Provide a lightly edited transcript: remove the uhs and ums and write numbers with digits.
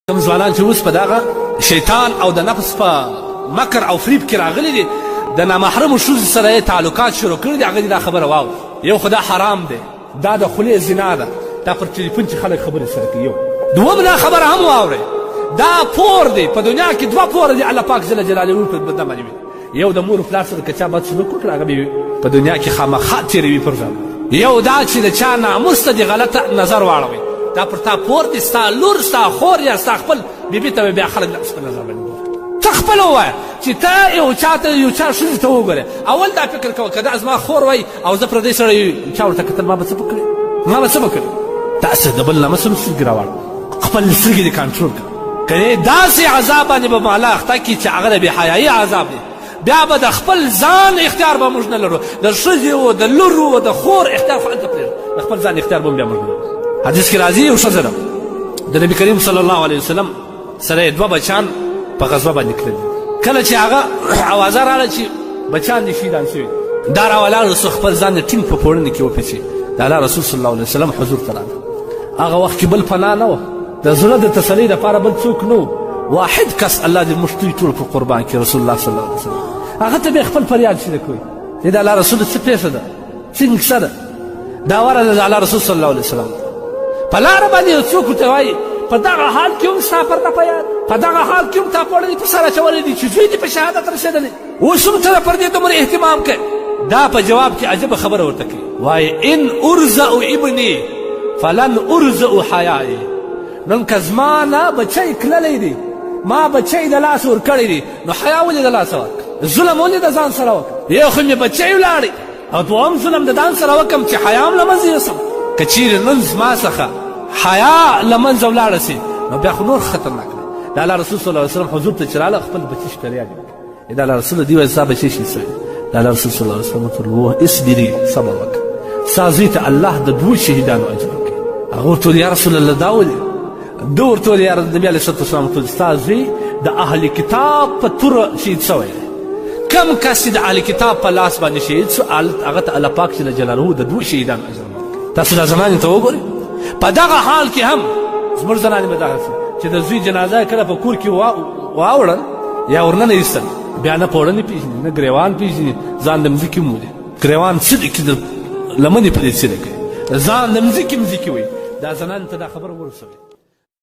کوم ځوانان چې اوس په دغه شیطان او د نفس په مکر او فریب کې راغلي دي، د نامحرمو ښځو سره یې تعلقات شروع کړي دي، هغه دې دا خبره واوري. یو خو دا حرام دی، دا د خولې زنا ده، دا پر ټلیفون چې خلک خبرې سره کوي. یو دوم دا خبره هم واورئ، دا پور دی. په دنیا کې دوه پوره دي الله پاک جل جلاله په بنده باندې وي. یو د مور پلار سره که چا بد سلوک وکړ، هغه به په دنیا کې خامخا تېروي پر ځان. یو دا چې د چا ناموس ته دې غلطه نظر واړوي، دا پر تا پور دی. ستا لور، ستا خور یا ستا خپل بیبي ته به بیا خلک د په نظر باندې ګوري. ته خپل ووایه چې ته یو چا ته، یو چا ښځې ته وګورې، اول دا فکر کوه که دا زما خور وای او زه پردی سړی چا ورته کتل، ما به څه پکړې، ما به څه وکړې؟ تاسې د بل ناموس هم سترګې راواړوه، خپل سترګې دې کنټرول کړه، که داسې عذاب باندې به مو الله اخته کړي چې هغه د بې حیایي عذاب دی. بیا به د خپل ځان اختیار به موږ نه لرو، د ښځې او د لور او د خور اختیار خو هلته پرېږده، د خپل ځان اختیار به هم بیا موږ نه لرو. حدیث کې راځي، یو ښځه ده، د نبي کریم صلی الله علیه وسلم سره یې دوه بچیان په غزوه باندې تللي. کله چې هغه اوازه راغله چې بچیان دې شهیدان شوي، دا راولاړ سو، خپل ځان یې ټینګ په پوړنې کې وپېچي، د الله رسول صلی الله علیه وسلم حضور ته راغله. هغه وخت کې بل پناه نه وه، د زړه د تسلۍ لپاره بل څوک نه، واحد کس، الله دې موږ ټول په قربان کړي، رسول الله صلی الله علیه وسلم. هغه ته به خپل فریاد شریک کوي، د الله رسول څه پېښه ده، څنګه کیسه ده؟ دا ورغله د الله رسول صلی الله علیه وسلم په لاره باندې، یو څوک ورته وایي، په دغه حال کې هم ستا پرده په یاد، په دغه حال کې هم تا پوړنی په سر اچولی دی چې زوی دې په شهادت رسېدلی، اوس هم ته پر دې دومره اهتمام کوې؟ دا په جواب کې عجبه خبره ورته کوي، وایي ان ارزأ ابني فلن ارزأ حیائي. نن که زما نه بچی کللی دی، ما بچی د لاس ورکړی دی، نو حیا ولې د لاسه ورکړه؟ ظلم ولې د ځان سره وکړه؟ یو خو مې بچی ولاړی او دوهم ظلم د ځان سره وکم چې حیا هم له منځه یوسم. که چیرې نن زما څخه حیا له منځه ولاړه سي، نو بیا خو نور خطرناک دی. د الله رسول صلی الله علیه وسلم حضور ته چې راغله، خپل بچي فریاد وکړ، د الله رسول دی وایي ستا بچی شهید سوی. د الله رسول صلی الله علیه وسلم ورته وویل، اصبري، صبر وکړه، ستا زوی ته الله د دوو شهیدانو اجر ورکوي. هغه ورته وویل، یا رسول الله دا ولې؟ ده ورته وویل، یا نبي علیه الصلات والسلام ورته وویل، ستا زوی د اهل کتاب په توره شهید سوی دی. کم کس چې د اهل کتاب په لاس باندې شهید سو، هغه ته الله پاک جل جلاله د دوو شهیدانو اجر ورکوي. تاسو دا زنانې ته وګورئ، په دغه حال کې هم زموږ زنانې به دغسې چې د زوی جنازه کله په کور کې واوړل یا ورننه ایستل، بیا نه پوړنې پېژني، نه ګریوان پېژني، ځان د مځکې مولي. ګریوان څه دی کې د لمنې پرې څیرې کوي، ځان د مځکې مځکې وایي. دا زنانې ته دا خبره ورسوي.